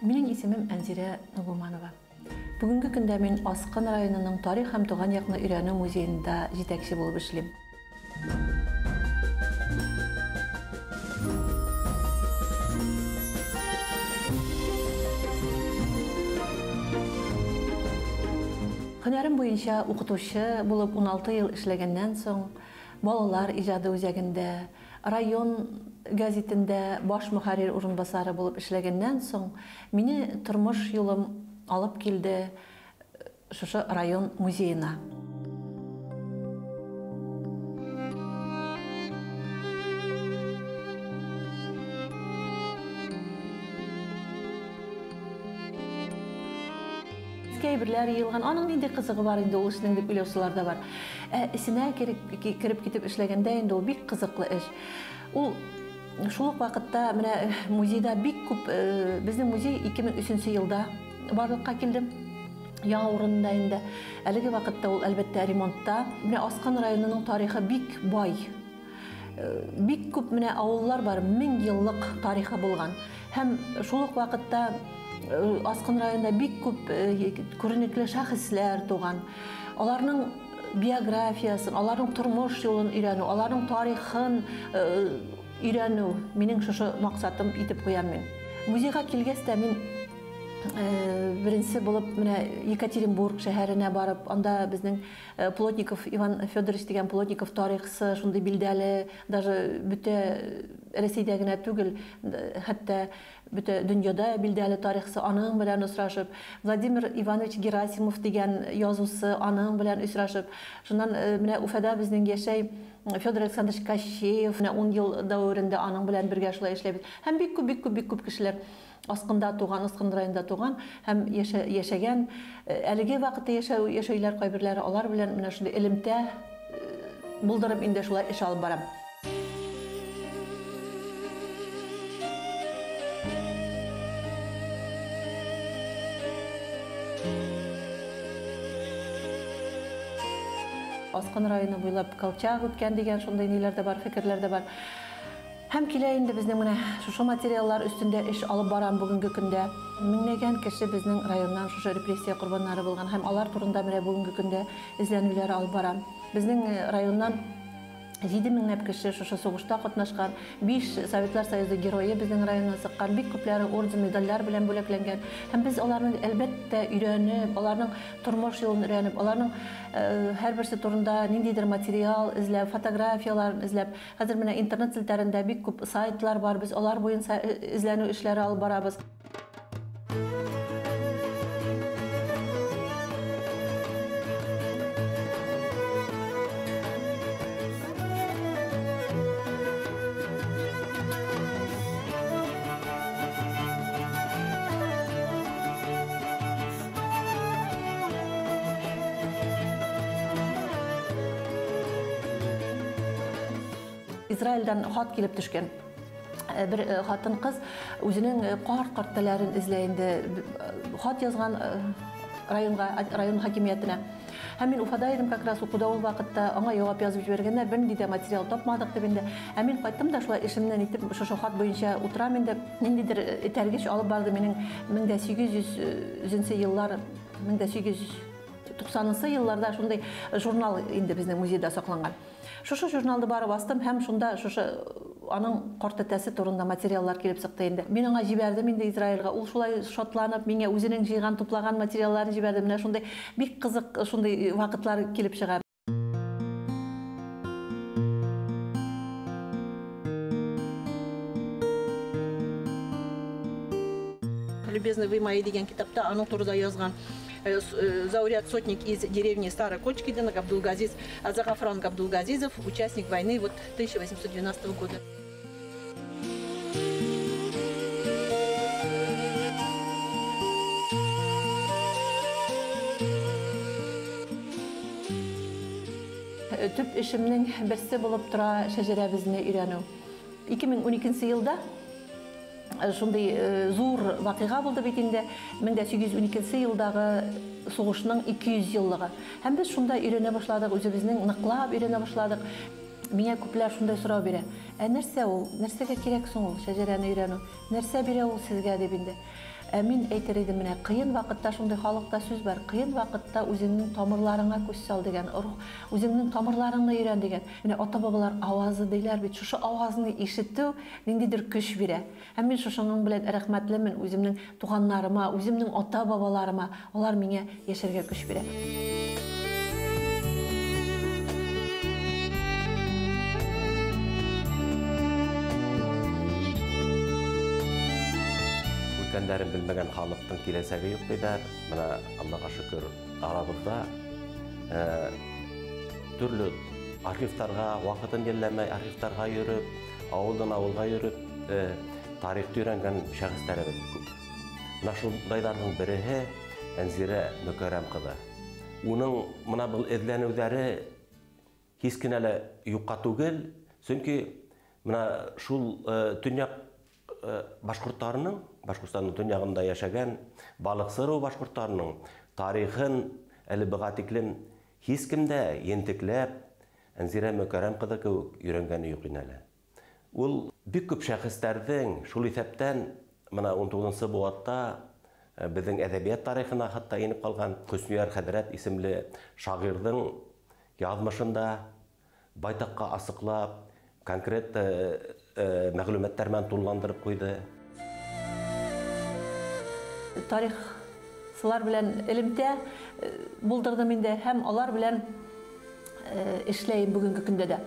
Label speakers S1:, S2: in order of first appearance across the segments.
S1: Минең исемем Әнзирә Нугуманова. Бөгөнгө көндә мин Асҡын районының тарих һәм туған яҡны өйрәнеү музейында етәксе булып эшләйем. Һөнәрем буйынса уҡытыусы булып 16 йыл эшләгәндән соң балалар ижады үҙәгендә, район газетында баш мөхәррир урынбасары булып эшләгәндән соң мине тормош юлым алып килде шушы район музейына. Әйберләр йыйылған, аның ниндәй ҡыҙығы бар инде ул эшнең дип уйлаусылар да бар. Ә эсенә кереп китеп эшләгәндә инде ул бик ҡыҙыҡлы эш. Ул шул уҡ ваҡытта менә музейҙа бик күп, беҙҙең музей 2003 йылда барлыҡҡа килде. Яңы урынында инде. Әлеге ваҡытта ул әлбәттә ремонтта. Менә Асҡан районының тарихы бик бай. Бик күп менә ауыллар бар, 1000 йыллыҡ тарихы булған. Һәм шул уҡ ваҡытта Асҡын районында бик күп күренекле шәхесләр туған. Аларның биографиясын, аларның тормош юлын өйрәнү, аларның тарихын өйрәнү минең шушы маҡсатым итеп ҡуям мин. Музейға килгәс тә мин беренсе булып менә Екатеринбург шәһәренә барып, анда безнең Плотников Иван Федорович дигән Плотников тарихсы шундый билдәле, даже бөтә Рәсәйдә генә түгел, хәтта бөтә дөньяда билдәле тарихсы, аның белән осрашып, Владимир Иванович Герасимов дигән язучы, аның белән осрашып, шуннан менә Уфада безнең яшәй Федор Александрович Кощеев, менә 10 ел дәверендә аның белән бергә шулай эшләбез. Һәм бик күп, бик күп, бик күп кешеләр Асҡында туған, Асҡын районында туған һәм йәшәгән, әлеге ваҡытта йәшәүләр ҡайберләре, алар белән менә шундай элемтә булдырып инде шулай эш алып барам. Асҡын районы буйлап Колчак үткән дигән шундай ниләр дә бар, фекерләр дә бар. Һәм килә инде безнең менә шушы материаллар өстендә эш алып барам бүгенге көндә. Меңләгән кеше безнең районнан шушы репрессия ҡорбаннары булған һәм алар турында менә бүгенге көндә эзләнүләр алып барам. Безнең районнан 7 меңләп кеше шушы сугышта ҡатнашҡан, 5 Советлар Союзы геройы безнең районнан сыҡҡан, бик күпләре орден, медальләр белән бүләкләнгән. Һәм без аларны әлбәттә өйрәнеп, аларның тормош юлын өйрәнеп, аларның һәр берсе турында ниндәйдер материал эзләп, фотографияларын эзләп, хәзер менә интернет челтәрендә бик күп сайтлар бар, без алар буенча эзләнү эшләре алып барабыз. Израилдән хат килеп төшкән. Бер хатын-кыз үзенең карт картталарын эзләй инде, хат язган районга, район хакимиятенә. Һәм мин Уфада идем как раз укуда ул вакытта, аңа яуап язып җибәргәннәр, бернинди дә материал тапмадык дип инде. Ә мин кайттым да шулай эшемнән итеп шушы хат буенча утырам инде. Ниндидер этәргеч алып барды минең 1800 еллар, 1890 елларда шундай журнал инде безнең музейда сакланган. Шушы журналды барып астым һәм шунда шушы аның картәтәсе турында материаллар килеп чыкты инде. Мин аңа җибәрдем инде Израильгә. Ул шулай шатланып, миңа үзенең җыйган, туплаган материалларын җибәрде. Менә шундай бик кызык шундай вакытлар килеп чыга.
S2: Любезный вы мои дигән китапта аның турында язган зауряд сотник из деревни Старой Кочкидина Габдулгазиз, Загафран Габдулгазизов, участник войны вот 1812 года.
S1: Төп эшемнең берсе булып тора шәҗәрәбезне өйрәнү. 2012 елда шундай зур вакыйга булды бит инде. 1812 елдагы сугышның 200 еллыгы. Һәм без шунда өйрәнә башладык, үзебезнең ныклап өйрәнә башладык. Миңа күпләр шундай сорау бирә. Ә нәрсә ул? Нәрсәгә кирәк соң ул шәҗәрәне өйрәнү? Нәрсә бирә ул сезгә дип инде. Ә мин әйтер идем, менә кыен вакытта шундый халыкта сүз бар, кыен вакытта үзеңнең тамырларыңа күз сал дигән, рух, үзеңнең тамырларыңны өйрән дигән. Менә ата-бабалар авазы диләр бит, шушы авазны ишетү ниндидер көч бирә. Һәм мин шушының белән рәхмәтлемен үземнең туганнарыма, үземнең ата-бабаларыма, алар миңа яшәргә көч бирә.
S3: Үткәндәрен белмәгән халыҡтың киләсәге юҡ тиҙәр. Бына Аллаға шөкөр, арабыҙҙа төрлө архивтарға ваҡытын йәлләмәй, архивтарға йөрөп, ауылдан ауылға йөрөп, тарихты өйрәнгән шәхестәребеҙ күп. Бына шундайҙарҙың береһе Әнзирә Мөкәрәм ҡыҙы. Уның бына был эҙләнеүҙәре һис кенә лә юҡҡа түгел, сөнки бына шул төньяҡ башҡорттарының, Башҡортостандың төньяғында йәшәгән балыҡсы ырыуы башҡорттарының тарихын әле быға тиклем һис кем дә ентекләп Әнзирә Мөкәрәм ҡыҙы кеүек өйрәнгәне юҡ ине әле. Ул бик күп шәхестәрҙең, шул иҫәптән бына 19-нсы быуатта беҙҙең әҙәбиәт тарихына хатта инеп ҡалған Хөснөяр хәҙрәт исемле шағирҙың яҙмышын да байтаҡҡа асыҡлап, конкрет мәғлүмәттәр менән тулыландырып ҡуйҙы.
S1: Тарихсылар белән элемтә булдырҙым инде һәм алар белән эшләйем бөгөнгө көндә дә.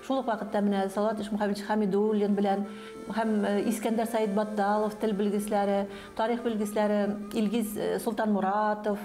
S1: Шул уҡ ваҡытта менә Салават Ишмөхәмәтович Хәмидуллин белән һәм Искәндәр Сәйетбатталов тел белгесләре, тарих белгесләре, Илгиз Солтанмуратов,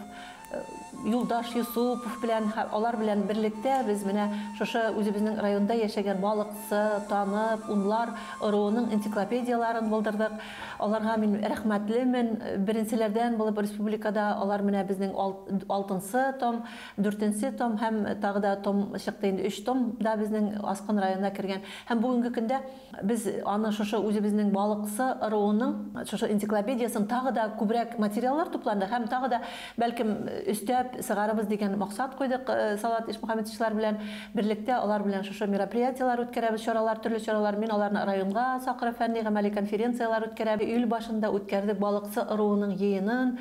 S1: Юлдаш Юсупов белән, алар белән берлектә без менә шушы үзебезнең районда яшәгән балыҡсы, танып, унлар ыруының энциклопедияларын булдырҙыҡ. Аларға мин рәхмәтлемен. Беренселәрҙән булып республикада алар менә безнең 6-нсы том, 4-нсе том һәм тағы да том сыҡты инде, 3 том да безнең Асҡын районына кергән. Һәм бөгөнгө көндә без аны шушы үзебезнең балыҡсы ыруының шушы энциклопедиясын тағы да күберәк материаллар тупланды һәм тағы да бәлкем өстәп сығарыбыҙ дигән маҡсат ҡуйҙыҡ Салават Ишмөхәмәтовичлар белән берлектә. Алар белән шушы мероприятиялар үткәрәбеҙ, чаралар, төрлө чаралар. Мин аларны районға саҡырып фәнни ғәмәли конференциялар үткәрәбеҙ. Июль башында үткәрҙек балыҡсы ыруының йыйынын,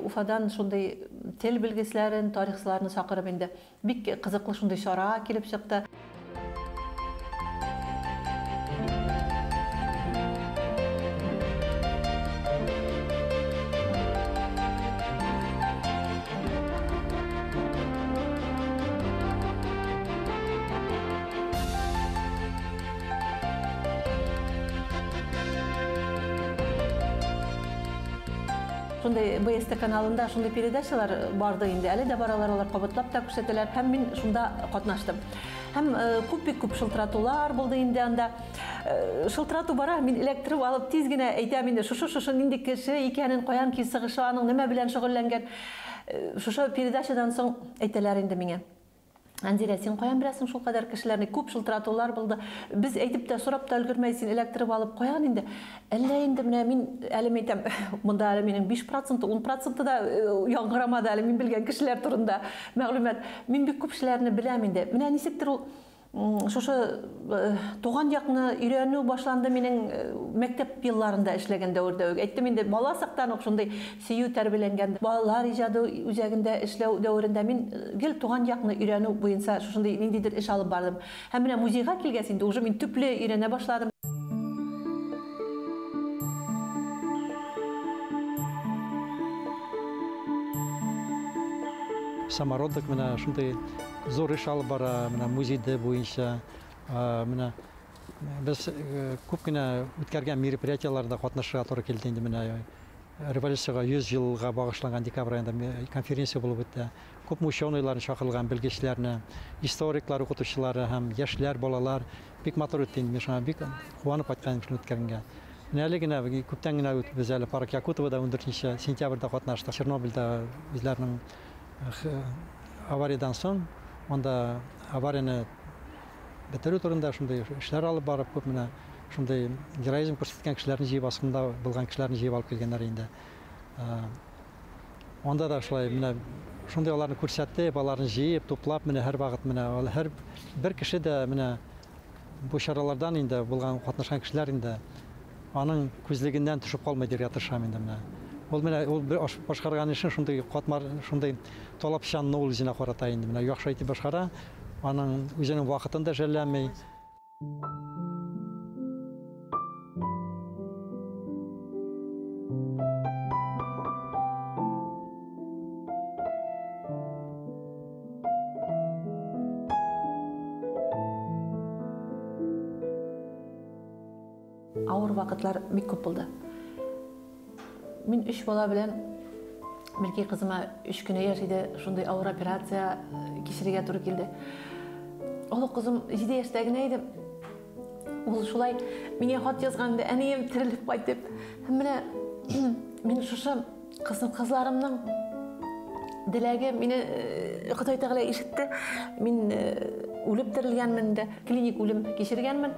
S1: Уфадан шундай тел белгесләрен, тарихсыларны саҡырып инде. Бик ҡыҙыҡлы шундай сара килеп сыҡты. Шундай БСТ каналында шундай передачалар барҙы инде, әле дә баралар, алар ҡабатлап та күрһәтәләр һәм мин шунда ҡатнаштым. Һәм күп бик күп шылтыратыулар булды инде анда. Шылтыратыу бара, мин эләктереп алып тиҙ генә әйтәм инде, шушы ниндәй кеше икәнен, ҡаян килеп сығышы, аның нимә белән шөғөлләнгән. Шушы передачадан һуң әйтәләр инде миңә: Әнзирә, син ҡаян беләсең шул ҡәҙәр кешеләрне? Күп шылтыратыулар булды. Беҙ әйтеп тә, сорап та өлгөрмәй, син эләктереп алып ҡаян инде? Әллә инде менә мин әле әйтәм, монда әле минең 5%, 10% да яңғырамады әле мин белгән кешеләр турында мәғлүмәт. Мин бик күп кешеләрне беләм инде. Менә нисектер ул шушы туған яҡны өйрәнеү башланды минең мәктәп йылларында эшләгән дәүерҙә үк. Әйттем инде, бала саҡтан уҡ шундай сөйөү тәрбиәләнгән. Балалар ижады үҙәгендә эшләү дәүерендә мин гел туған яҡны өйрәнеү буйынса шушындай ниндәйҙер эш алып барҙым. Һәм менә музейға килгәс инде уже мин төплө өйрәнә башланым.
S4: Самородок менә шундай зур эш алып бара, менә музейҙа буйынса, менә беҙ күп кенә үткәргән мероприятияларҙа ҡатнашырға тура килде инде. Менә революцияға 100 йылға бағышланған декабрь айында конференция булып үтте. Күп ученыйларны чакырылган, белгечләрне, историклар, укытучылары һәм яшьләр, балалар бик матур үтте инде. Мин шуңа бик куанып кайткан шуны үткәргәнгә. Менә әле генә, күптән генә без әле Парк Якутовада 14 сентябрьдә катнаштык. Чернобыльдә үзләренең авариядан соң, анда аварияны бетерү турында шундай эшләр алып барып, күп менә шундай героизм күрсәткән кешеләрне җыеп, асында булган кешеләрне җыеп алып килгәннәр инде. Анда да шулай менә шундай аларны күрсәтеп, аларны җыеп, туплап, менә һәр вакыт менә һәр бер кеше дә менә бу чаралардан инде булган катнашкан кешеләр инде Аның күзлегеннән төшеп калмай дип тырышам инде менә. Ул менә ул башкарган эшен шундый катмар, шундый таләпчән ул үзенә карата инде менә яхшы итеп башкара. Аның үзенең вакытын да жәлләми.
S1: Авыр вакытлар бик күп булды. Мин 3 бала белән Милки кызыма 3 кенә яшь иде, шундый авыр операция кичерергә туры килде. Олы кызым 7 яшьтә генә иде. Ул шулай миңа хат язган иде, әнием терелеп кайт дип. Һәм менә мин шушы кызларымның теләге мине Ходай Тәгалә ишетте. Мин үлеп терелгәнмен дә, клиник үлем кичергәнмен.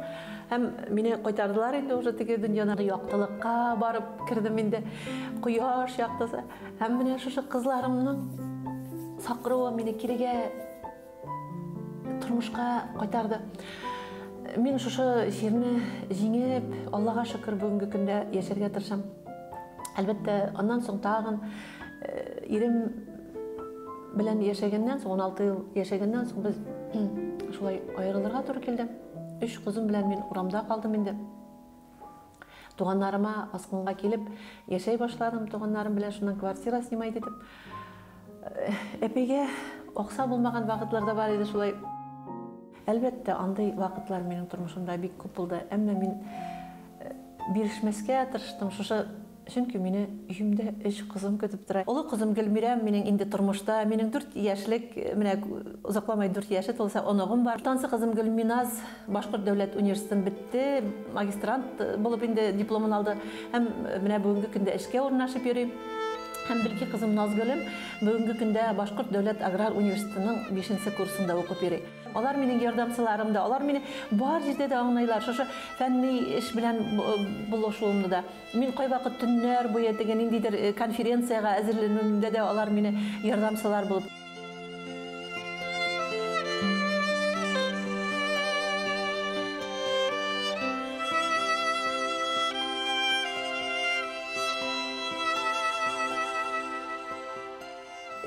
S1: Һәм мине кайтардылар инде уже теге дөньядан яктылыкка барып кердем инде. Кояш яктысы. Һәм менә шушы кызларымның сакыруы мине кирегә тормышка кайтарды. Мин шушы чирне җиңеп, Аллага шөкер, бүгенге көндә яшәргә тырышам. Әлбәттә, аннан соң тагын ирем белән яшәгәннән соң, 16 ел яшәгәннән соң без шулай аерылырга туры килде. 3 кызым белән мин урамда калдым инде. Туганнарыма Аскынга килеп яшәй башладым. Туганнарым белән шуннан квартира снимать итеп. Әпигә акча булмаган вакытлар да бар иде шулай. Әлбәттә, андый вакытлар минем тормышымда бик күп булды. Әмма мин бирешмәскә тырыштым. Шушы, чөнки мине өемдә 3 кызым көтеп тора. Олы кызым Гөлмирәм минем инде тормышта, минем 4 яшьлек, менә озакламай 4 яше тулса оныгым бар. Уртанчы кызым Гөлминаз Башкорт дәүләт университетын бетте, магистрант булып инде дипломын алды һәм менә бүгенге көндә эшкә урнашып йөри. Һәм бәлки кызым Назгөлем бүгенге көндә Башкорт дәүләт аграр университетының 5нче курсында укып йөри. Алар минем ярдәмчеләрем дә, алар мине бар җирдә дә аңлыйлар. Шушы фәнни эш белән булышуымны да. Мин кайвакыт төннәр буе теге ниндидер конференциягә әзерләнүемдә дә алар мине ярдәмчеләр булып.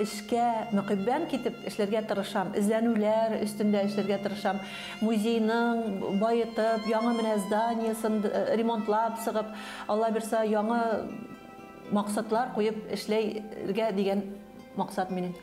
S1: Эшкә мөкиббән китеп эшләргә тырышам, эзләнүләр өстендә эшләргә тырышам. Музейның байытып, яңа менә зданиесын ремонтлап чыгып, Алла бирсә, яңа максатлар куеп эшләргә дигән максат минем.